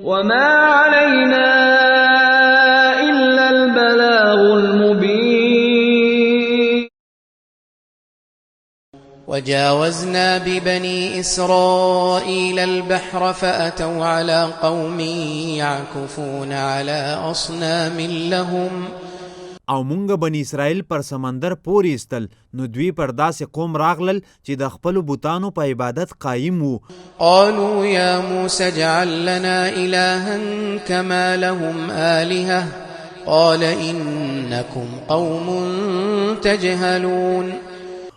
وما علينا إلا البلاغ المبين. وجاوزنا ببني إسرائيل البحر فأتوا على قوم يعكفون على أصنام لهم. او مونږ بني اسرائیل پر سمندر پورې ایستل، نو دوی پر داسې قوم راغلل چې د خپلو بتانو په عبادت قایم وو. قالوا يا موسى اجعل لنا إلها كما لهم آلهة، قال إنكم قوم تجهلون.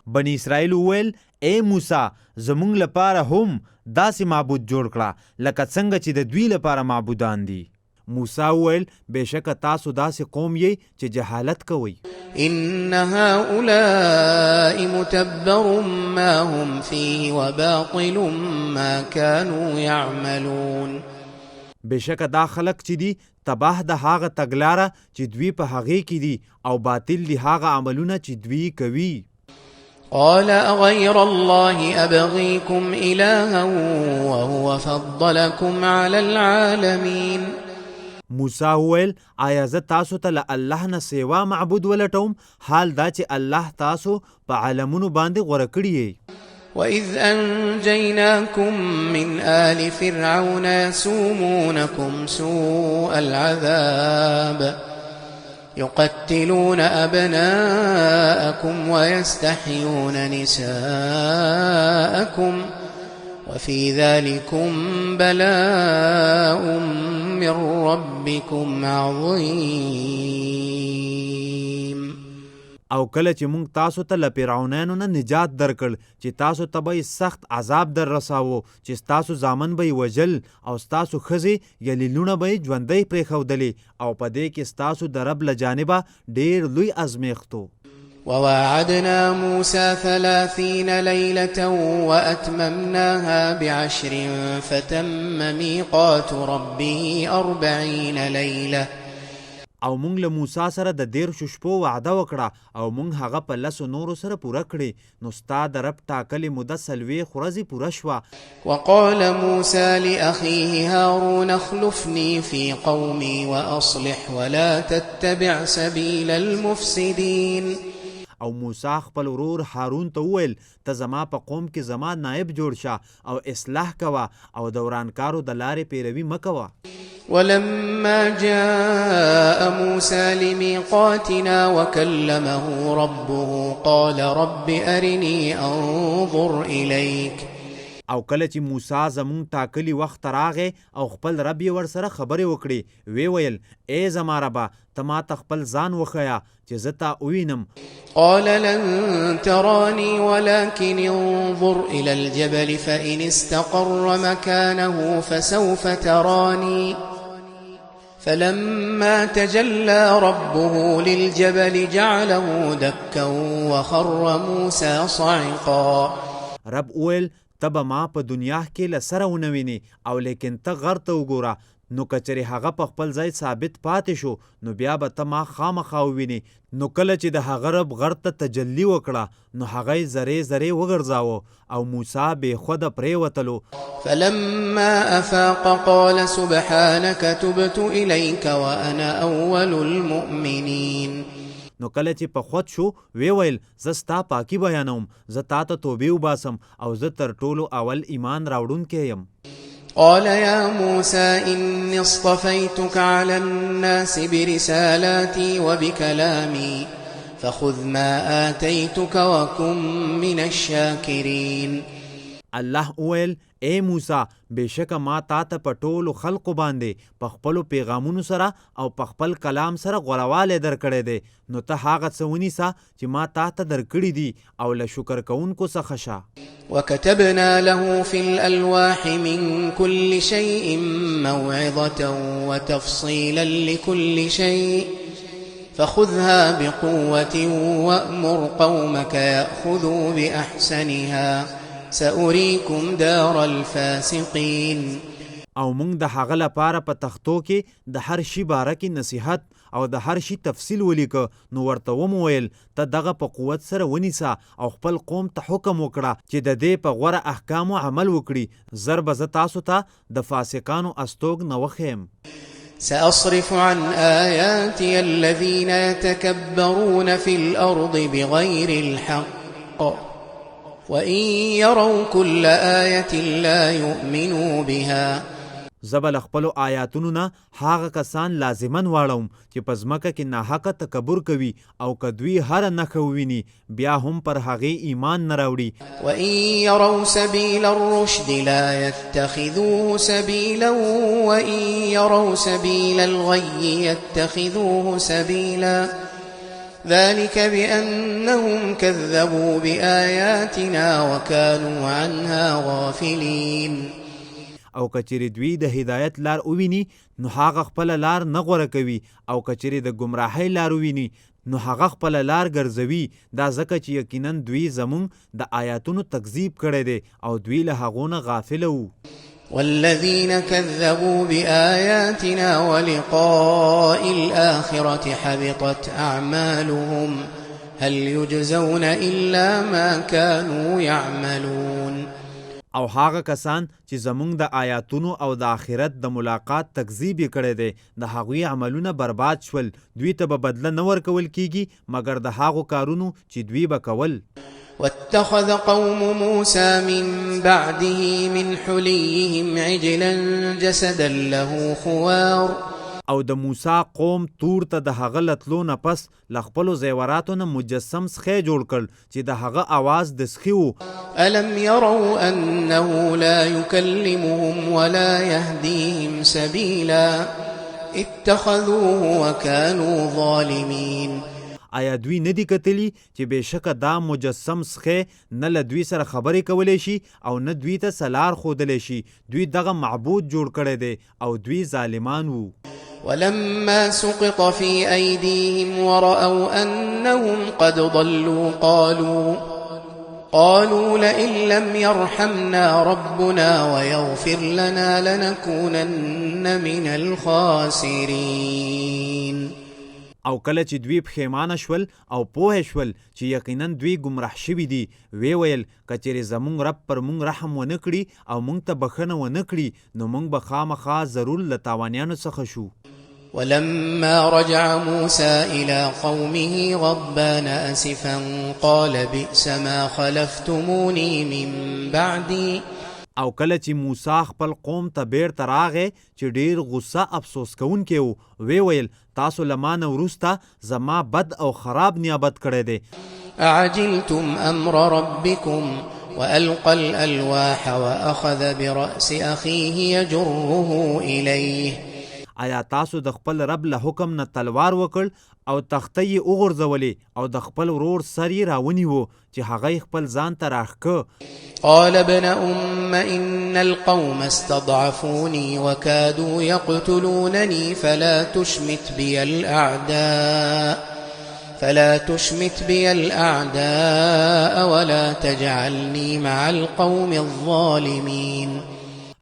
بني اسرائیل وویل، ای موسی، زمونږ لپاره هم داسې معبود جوړ کړه لکه څنګه چې د دوی لپاره معبودان دي. موسی وویل، بېشکه تاسو داسې قوم یئ چې جهالت کوئ. إن هؤلاء متبر ما هم فيه وباطل ما كانوا يعملون. بېشکه دا خلک چې دي تباه د هغه تګلاره چې دوی په هغې کې دي، او باطل دي هغه عملونه چې دوی کوي. قال أغير الله أبغيكم إلها وهو فضلكم على العالمين. موسی وویل، آیا زه تاسو ته له الله نه سیوا معبود ولټوم، حال دا چې الله تاسو په عالمونو باندې غوره کړي یئ. وإذ أنجيناكم من آل فرعون يسومونكم سوء العذاب يقتلون أبناءكم ويستحيون نساءكم وفي ذلكم بلاء من ربكم عظيم. او کله چې مونږ تاسو ته له فرعونانو نه نجات درکړ چې تاسو ته به یې سخت عذاب در رساوه، چې ستاسو زامن به یې وژل او ستاسو ښځې یعنې لوڼه به یې ژوندۍ پرېښودلې، او په دې کې ستاسو د رب له جانبه ډېر لوی ازمېښت و. وواعدنا موسى 30 ليلة وأتممناها ب10 فتم ميقات ربه 40 ليلة. او مونږ له موسی سره د 30 شپو وعده وکړه او مونږ هغه په 10 نورو سره پوره کړې، نو ستا د رب ټاکلې موده 40 ورځې پوره شوه. وقال موسى لأخيه هارون اخلفني في قومي وأصلح ولا تتبع سبيل المفسدين. او موسی خپل ورور هارون ته وویل، ته زما په قوم کې زما نایب جوړ شه او اصلاح کوه او د ورانکارو د لارې پیروي مه کوه. ولما جاء موسى لميقاتنا وكلمه ربه قال رب أرني أنظر إليك. او کله چې موسی زمونږ ټاکلي وخت راغی او خپل رب یې ورسره خبرې وکړې، ویې ویل، ای زما ربه، ته ما ته خپل ځان وښیه چې زه تا ووینم. قال لن تراني ولكن انظر إلى الجبل فإن استقر مكانه فسوف تراني. فلما تجلى ربه للجبل جعله دكا وخر موسى صعقا. رب وویل، ته به ما په دنیا کې له سره ونه وینې، او لیکن ته غر ته وګوره، نو که چېرې هغه په خپل ځای ثابت پاتې شو نو بیا به ته ما خامخا ووینې. نو کله چې د هغه رب غر ته تجلی وکړه نو هغه یې ذرې ذرې وګرځاوه او موسی بې خوده پرېوتلو. فلما أفاق قال سبحانك تبت إليك وأنا أول المؤمنين. نو کله چې په خود شو ویې ویل، زه ستا پاکي بیانوم، زه تا ته توبې وباسم او زه تر ټولو اول ایمان راوړونکی یم. قال يا موسى إني اصطفيتك على الناس برسالاتي وبكلامي فخذ ما آتيتك وكن من الشاكرين. الله وویل، ای موسی، بېشکه ما تا ته په ټولو خلقو باندې په خپلو پیغامونو سره او په خپل کلام سره غورهوالی درکړی دی، نو ته هغه څه ونیسه چې ما تا ته درکړي دي او له شکر کوونکو څخه شه. وكتبنا له في الألواح من كل شيء موعظة وتفصيلا لكل شيء فخذها بقوة وأمر قومك يأخذوا بأحسنها سأريكم دار الفاسقين. او مونږ د هغه لپاره په تختو کې د هر شي باره کې نصیحت او د هر شي تفصیل ولیکه، نو ورته ومو ویل، ته دغه په قوت سره ونیسه او خپل قوم ته حکم وکړه چې د دې په غوره احکامو عمل وکړي، زر به زه تاسو ته د فاسقانو استوګنه وښیم. سأصرف عن آياتي الذين يتكبرون في الأرض بغير الحق وإن يروا كل آية لا يؤمنوا بها. زه به له خپلو آیاتونو نه هغه کسان لازماً واړوم چې په ځمکه کې ناحقه تکبر کوي او که دوی هره نښه وویني بیا هم پر هغې ایمان نه راوړي. وإن يروا سبيل الرشد لا يتخذوه سبيلا وإن يروا سبيل الغي يتخذوه سبيلا ذلك بأنهم كذبوا بآياتنا وكانوا عنها غافلين. او که چېرې دوی د هدایت لار وویني نو هغه خپله لار نه غوره کوي او که چېرې د ګمراهۍ لار وویني نو هغه خپله لار ګرځوي، دا ځکه چې یقینا دوی زمونږ د آیاتونو تکذیب کړی دی او دوی له هغو نه غافله وو. والذین کذبوا بآیاتنا ولقاء الآخرة حبطت اعمالهم هل یجزون الا ما کانوا یعملون. او هغه کسان چې زمونږ د آیاتونو او د آخرت د ملاقات تکذیب یې کړی دی، د هغوی عملونه برباد شول، دوی ته به بدله نه ورکول کیږي مګر د هغو کارونو چې دوی به کول. واتخذ قوم موسى من بعده من حليهم عجلا جسدا له خوار. او د موسی قوم طور ته د هغه له تلو نه پس له خپلو زیوراتو نه مجسم سخی جوړ کړ چې د هغه اواز د سخي وو. الم يروا انه لا يکلمهم ولا يهديهم سبيلا اتخذوه وکانوا ظالمين. ایا دوی نه دي کتلي چې بېشکه دا مجسم سخی نه له دوی سره خبرې کولی شي او نه دوی ته څه لار ښودلی شي، دوی دغه معبود جوړ کړی دی او دوی ظالمان وو. ولما سقط في أيديهم ورأوا أنهم قد ضلوا قالوا لئن لم يرحمنا ربنا ويغفر لنا لنكونن من الخاسرين. او کله چې دوی پښیمانه شول او پوه شول چې یقینا دوی ګمراه شوي دي، ویې ویل، که چېرې زمونږ رب پر مونږ رحم ونه کړي او مونږ ته بښنه ونه کړي نو مونږ به خامخا ضرور له تاوانیانو څخه شو. ولما رجع موسى إلى قومه غضبان أسفا قال بئس ما خلفتموني من بعدي. او کله چې موسی خپل قوم ته بېرته راغی چې ډېر غوسه افسوس کوونکی و، ویې ویل، تاسو له ما نه وروسته زما بد او خراب نیابت کړی دی. اعجلتم امر ربکم والقی الالواح واخذ براس اخیه یجره الیه. ایا تاسو د خپل رب له حکم نه تلوار وکړ او تختۍ یې وغورځولې او د خپل ورور سر یې راونیو چې هغه یې خپل ځان ته راښکه؟ قال ابن ام ان القوم استضعفوني وكادوا يقتلونني فلا تشمت بي الاعداء فلا تشمت بي الاعداء ولا تجعلني مع القوم الظالمين.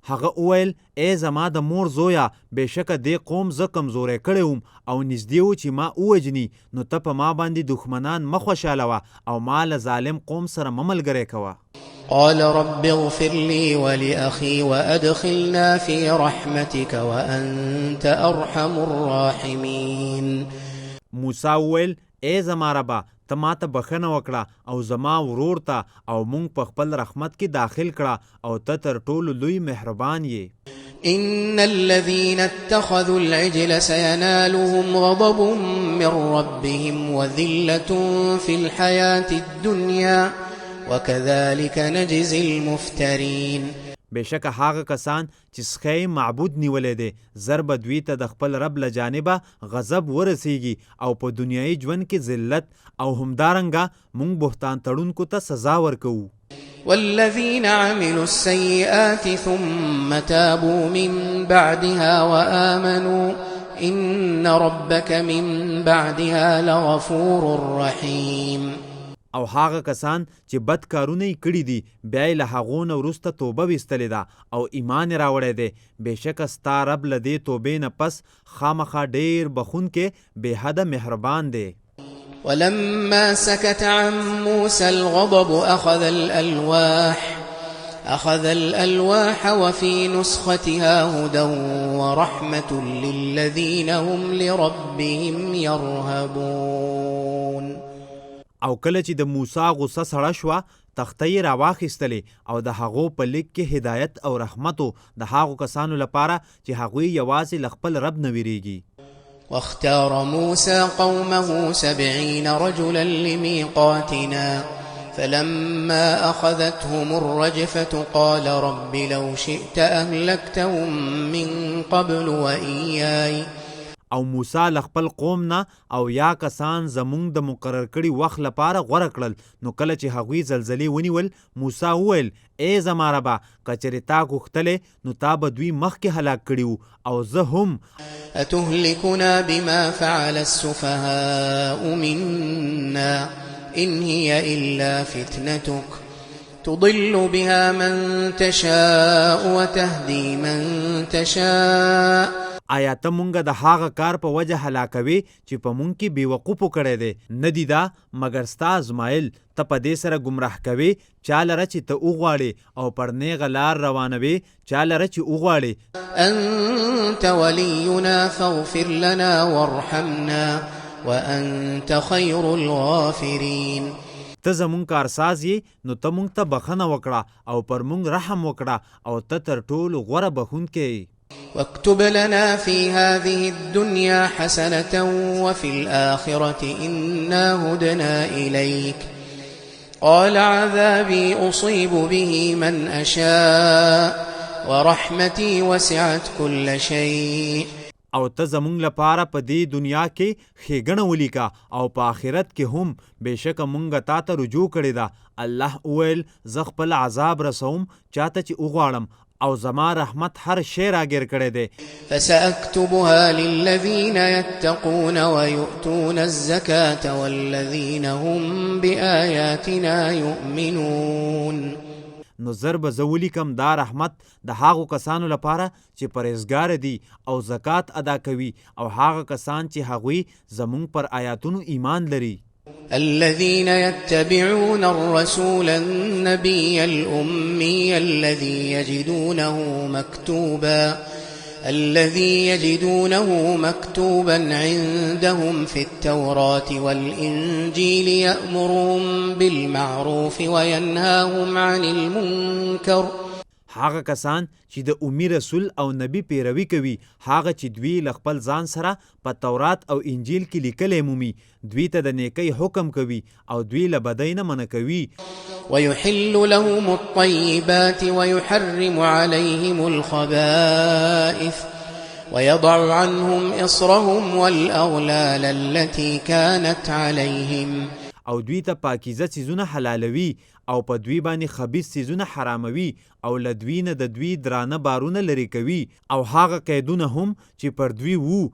هغه وویل، ای زما د مور زویه! بېشکه دې قوم زه کمزوری کړی وم او نږدې وو چې ما ووژني، نو ته په ما باندې دښمنان مه خوشحالوه او ما له ظالم قوم سره مه ملګری کوه. قال رب اغفر لي ولأخي وأدخلنا في رحمتك وأنت أرحم الراحمين. موسی وویل، ای زما ربه! ته ماته بښنه وکړه او زما ورور ته او مونږ په خپل رحمت کې داخل کړه او ته تر ټولو لوی مهربان یې. ان الذين اتخذوا العجل سينالهم غضب من ربهم وذلة في الحياة الدنيا وكذلك نجزي المفترين. بېشکه هغه کسان چې سخی یې معبود نیولی دی، زر به دوی ته د خپل رب له جانبه غضب ورسیږي او په دنیایي ژوند کې ذلت، او همدارنګه مونږ بهتان تړونکو ته سزا ورکوو. والذین عملوا السیئات ثم تابوا من بعدها وآمنوا ان ربک من بعدها لغفور رحیم. او هغه کسان چې بد کارونه یې کړي دي بیا یې له هغو نه وروسته توبه ویستلې ده او ایمان یې راوړی دی، بېشکه ستا رب له دې توبې نه پس خامخا ډېر بخښونکی بې حده مهربان دی. ولما سكت عن موسى الغضب أخذ الألواح أخذ الألواح وفي نسختها هدى ورحمة للذين هم لربهم يرهبون. او کله چې د موسی غصه سړه شوه، تختۍ یې راواخیستلې او د هغو په لیک کې هدایت او رحمت و د هغو کسانو لپاره چې هغوی یوازې له خپل رب نه ویریږي. واختار موسى قومه 70 رجلا لميقاتنا فلما أخذتهم الرجفة قال رب لو شئت أهلكتهم من قبل وإياي. او موسی له خپل قوم نه 70 کسان زمونږ د مقرر کړي وخت لپاره غوره کړل، نو کله چې هغوی زلزلې ونیول، موسی وویل، ای زما ربه! که چېرې تا غوښتلی نو تا به دوی مخکې هلاک کړي وو او زه هم. أتهلكنا بما فعل السفهاء منا إن هي إلا فتنتك تضل بها من تشاء وتهدي من تشاء. آیا ته مونږ د هغه کار په وجه هلاکوې چې په مونږ کې بې وقوفو کړی دی؟ نه دي دا مګر ستا ازمایل، ته په دې سره ګمراه کوې چا لره چې ته وغواړې او پر نېغه لار روانوې چا لره چې وغواړې. أنت ولينا فاغفر لنا وارحمنا وأنت خير الغافرين. ته زمونږ کارساز یې، نو ته مونږ ته بخښنه وکړه او پر مونږ رحم وکړه او ته تر ټولو غوره بخښونکی یې. واكتب لنا في هذه الدنيا حسنة وفي الآخرة إنا هدنا إليك. قال عذابي أصيب به من أشاء ورحمتي وسعت كل شيء. او ته زمونږ لپاره په دې دنیا کې ښېګڼه ولیکه او په آخرت کې هم، بېشکه مونږ تا ته رجوع کړې ده. الله وویل، زه خپل عذاب رسوم چاته چې وغواړم او زما رحمت هر شی راګیر کړی دی. فسأكتبها للذين يتقون ويؤتون الزكاة والذين هم بآياتنا يؤمنون. نو زر به زه ولیکم دا رحمت د هغو کسانو لپاره چې پرهېزګاره دي او زکات ادا کوي او هغه کسان چې هغوی زمونږ پر آیاتونو ایمان لري. الذين يتبعون الرسول النبي الأمي الذي يجدونه مكتوبا عندهم في التوراة والإنجيل يأمرهم بالمعروف وينهاهم عن المنكر. هغه کسان چې د امي رسول او نبي پیروي کوي، هغه چې دوی له خپل ځان سره په تورات او انجیل کې لیکلی مومي، دوی ته د نیکۍ حکم کوي او دوی له بدۍ نه منع کوي. ويحل لهم الطيبات ويحرم عليهم الخبائث ويضع عنهم إصرهم والأغلال التي كانت عليهم. او دوی ته پاکیزه څیزونه حلالوي او په دوی باندې خبیث څیزونه حراموي او له دوی نه د دوی درانه بارونه لرې کوي او هغه قیدونه هم چې پر دوی وو.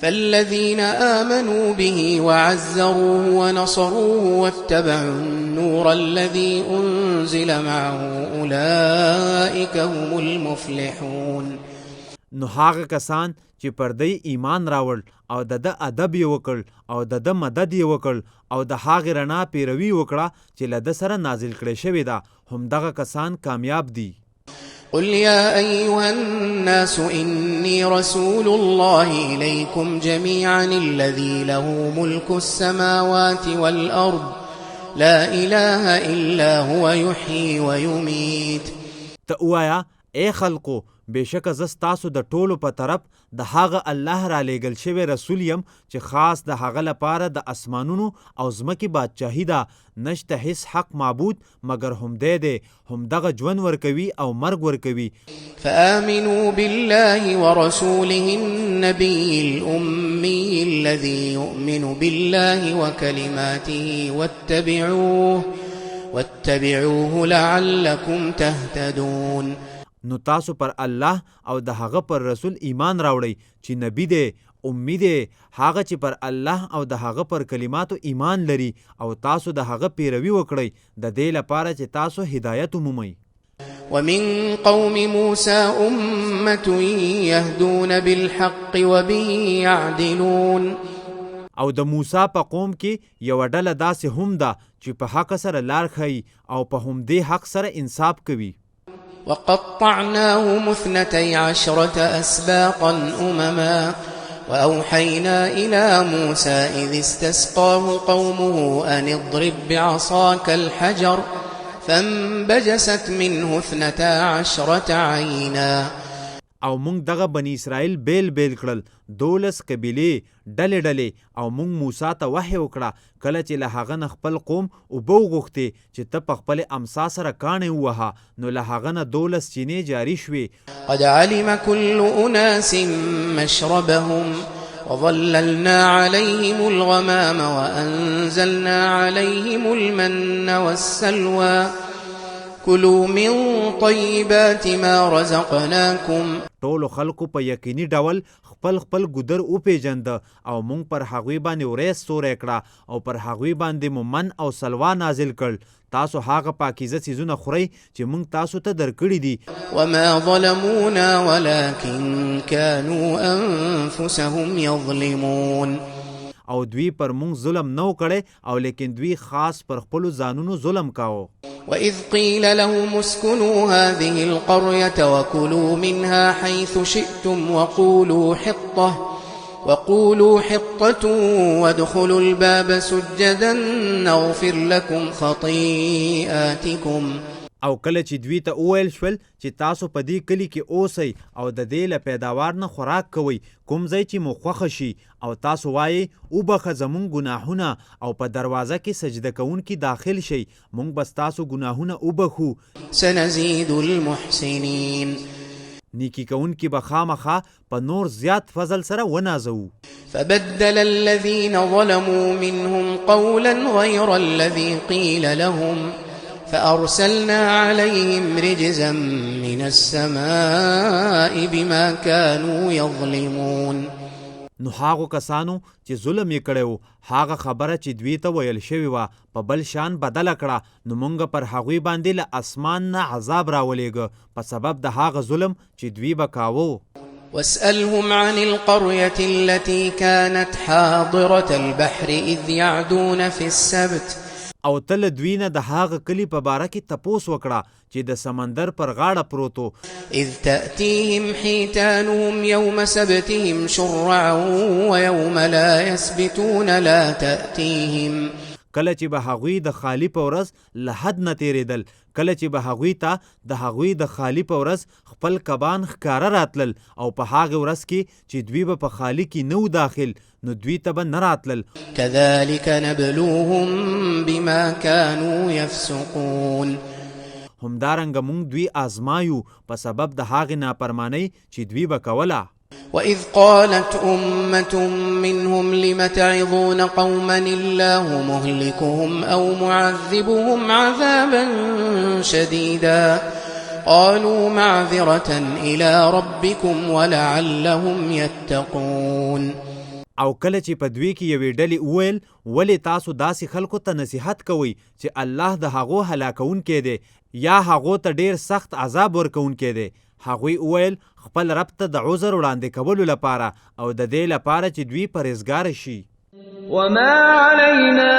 فالذين آمنوا به وعزروه ونصروه واتبعوا النور الذي أنزل معه أولئك هم المفلحون. نو هغه کسان چې پر دی ایمان راوړ او د ده ادب یې وکړ او د ده مدد یې وکړ او د هغې رڼا پیروي وکړه چې له ده سره نازل کړې شوې ده، همدغه کسان کامیاب دي. قل يا أيها الناس إني رسول الله إليكم جميعا الذي له ملك السماوات والأرض لا إله إلا هو يحيي ويميت. ته ووایه ای خلقو، بېشکه زه ستاسو د ټولو په طرف د هغه الله رالېږل شوی رسول یم چې خاص د هغه لپاره د اسمانونو او ځمکې بادشاهي ده، نشته هیڅ حق معبود مګر همدی دی، همدغه ژوند ورکوي او مرګ ورکوي. فآمنوا بالله ورسوله النبي الأمي الذي يؤمن بالله وكلماته واتبعوه لعلكم تهتدون. نو تاسو پر الله او د هغه پر رسول ایمان راوړئ چې نبی دی، امي دی، هغه چې پر الله او د هغه پر کلماتو ایمان لري او تاسو د هغه پیروي وکړئ، د دې لپاره چې تاسو هدایت ومومئ. ومن قوم موسى أمة يهدون بالحق وبه يعدلون. او د موسی په قوم کې یوه ډله داسې هم ده چې په حق سره لار ښيي او په همدې حق سره انصاف کوي. وقطعناهم اثنتي عشرة أسباطا أمما وأوحينا إلى موسى إذ استسقاه قومه أن اضرب بعصاك الحجر فانبجست منه 12 عينا. او مونږ دغه بني اسرائیل بیل بیل کړل، 12 قبیلې، ډلې ډلې، او مونږ موسی ته وحی وکړه کله چې له هغه نه خپل قوم اوبه وغوښتې چې ته په خپلې امسا سره کاڼی ووهه، نو له هغه نه 12 چینې جاري شوې. قد علم كل أناس مشربهم وظللنا عليهم الغمام وأنزلنا عليهم المن والسلوى كلوا من طيبات ما رزقناكم. ټولو خلکو په یقیني ډول خپل خپل ګودر وپېژنده او مونږ پر هغوی باندې ورېځ سوری کړه او پر هغوی باندې مو من او سلوا نازل کړ. تاسو هغه پاکیزه څیزونه خورئ چې مونږ تاسو ته درکړي دي. وما ظلمونا ولكن كانوا أنفسهم يظلمون. او دوی پر مونږ ظلم نه و کړی او لیکن دوی خاص پر خپلو ځانونو ظلم کاوه. وإذ قيل لهم اسكنوا هذه القرية وكلوا منها حيث شئتم وقولوا حطة وادخلوا الباب سجدا نغفر لكم خطيئاتكم. او کله چې دوی ته وویل شول چې تاسو په دې کلي کې اوسئ او د دې له پیداوار نه خوراک کوئ کوم ځای چې مو خوښه شي، او تاسو وایئ وبخښه زمونږ ګناهونه، او په دروازه کې سجده کوونکي داخل شئ، مونږ به ستاسو ګناهونه وبخښو. سنزيد المحسنين. نیکي کوونکي به خامخا په نور زیات فضل سره ونازوو. فبدل الذين ظلموا منهم قولا غير الذي قيل لهم فأرسلنا عليهم رجزا من السماء بما كانوا يظلمون. نو هغو کسانو چې ظلم یې کړی و هغه خبره چې دوی ته ویل شوې وه په بل شان بدله کړه، نو مونږ پر هغوی باندې له اسمان نه عذاب راولېږه په سبب د هغه ظلم چې دوی به کاوه. واسألهم عن القرية التي كانت حاضرة البحر إذ يعدون في السبت. او ته له دوی نه د هغه کلي په باره کې تپوس وکړه چې د سمندر پر غاړه پروت و. إذ تأتيهم حيتانهم يوم سبتهم شرعا ويوم لا يسبتون لا تأتيهم. کله چې به هغوی د خالي په ورځ له حد نه تېرېدل، کله چې به هغوی ته د هغوی د خالي په ورځ خپل کبان ښکاره راتلل، او په هغې ورځ کې چې دوی به په خالي کې نه وو داخل نو دوی ته به نه راتلل. كذلك نبلوهم بما كانوا يفسقون. همدارنګه مونږ دوی آزمایو په سبب د هغې ناپرمانۍ چې دوی به کوله. وإذ قالت أمة منهم لم تعظون قوما الله مهلكهم أو معذبهم عذابا شديدا قالوا معذرة إلى ربكم ولعلهم يتقون. او کله چې په دوی کې یوې ډلې وویل ولې تاسو داسې خلکو ته نصیحت کوئ چې الله د هغو هلاکوونکی دی یا هغو ته ډیر سخت عذاب ورکوونکی دی، هغوی وویل خپل رب ته د عذر وړاندې کولو لپاره او د دې لپاره چې دوی پرهېزګاره شي. وما علينا